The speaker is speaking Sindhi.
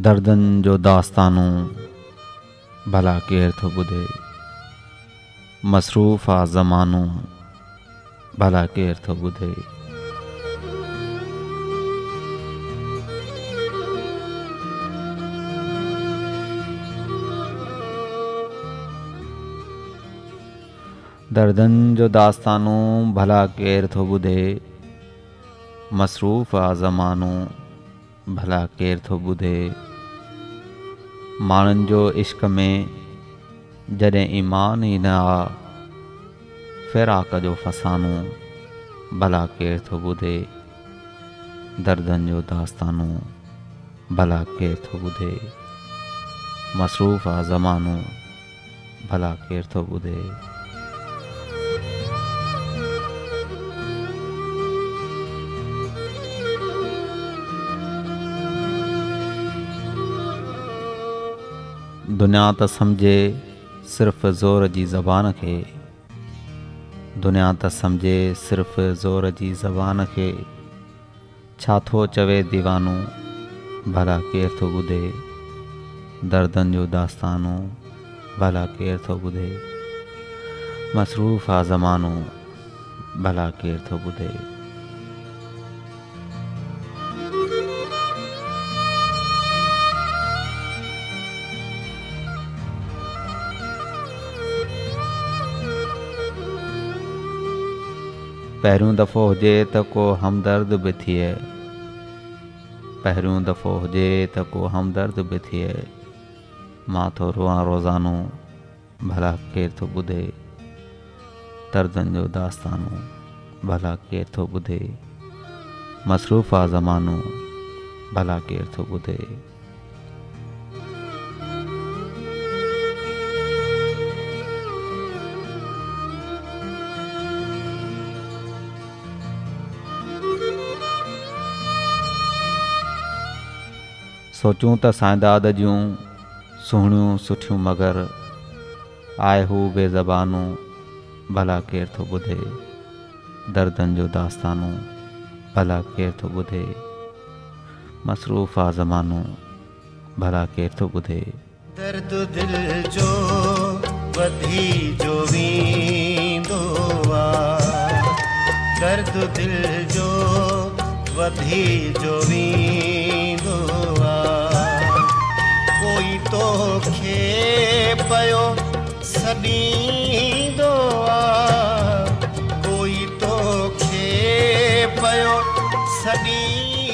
دردن جو داستانو ڀلا ڪير ٿو ٻڌي، مصروف آ زمانو ڀلا ڪير ٿو ٻڌي. دردن جو داستانو ڀلا ڪير ٿو ٻڌي، مصروف آ زمانو ڀلا ڪير ٿو ٻڌي. ماڻهن جو عشق ۾ جڏهن ايمان ئي نه آ، فراق جو فسانو ڀلا ڪير ٿو ٻڌي. دردن جو داستانو ڀلا ڪير ٿو ٻڌي، مصروف آ زمانو ڀلا ڪير ٿو ٻڌي. دنيا ته سمجهي صرف زور جي زبان کي، دنيا ته سمجهي صرف زور جي زبان کي، ڇا ٿو چوي ديوانو ڀلا ڪير ٿو ٻڌي. دردن جو داستانو ڀلا ڪير ٿو ٻڌي، مصروف آ زمانو ڀلا ڪير ٿو ٻڌي. پهريون دفعو هجي ته ڪو همدرد به ٿئي، پهريون دفعو هجي ته ڪو همدرد به ٿئي، مان ٿو روئان روزانو ڀلا ڪير ٿو ٻڌي. دردن جو داستانو ڀلا ڪير ٿو ٻڌي، مصروف آ زمانو ڀلا ڪير ٿو ٻڌي. سوچون ته سائينداد جون سهڻيون سٺيون مگر آهي هو بي زبانو ڀلا ڪير ٿو ٻڌي. دردن جو داستانو ڀلا ڪير ٿو ٻڌي، مصروف آ زمانو ڀلا ڪير ٿو ٻڌي. درد دل جو وڌي جو ويندو آ، درد دل جو وڌي جو ويندو آ، ڪوئي توکي پيو سڏيندو آ، ڪوئي توکي پيو سڏيندو.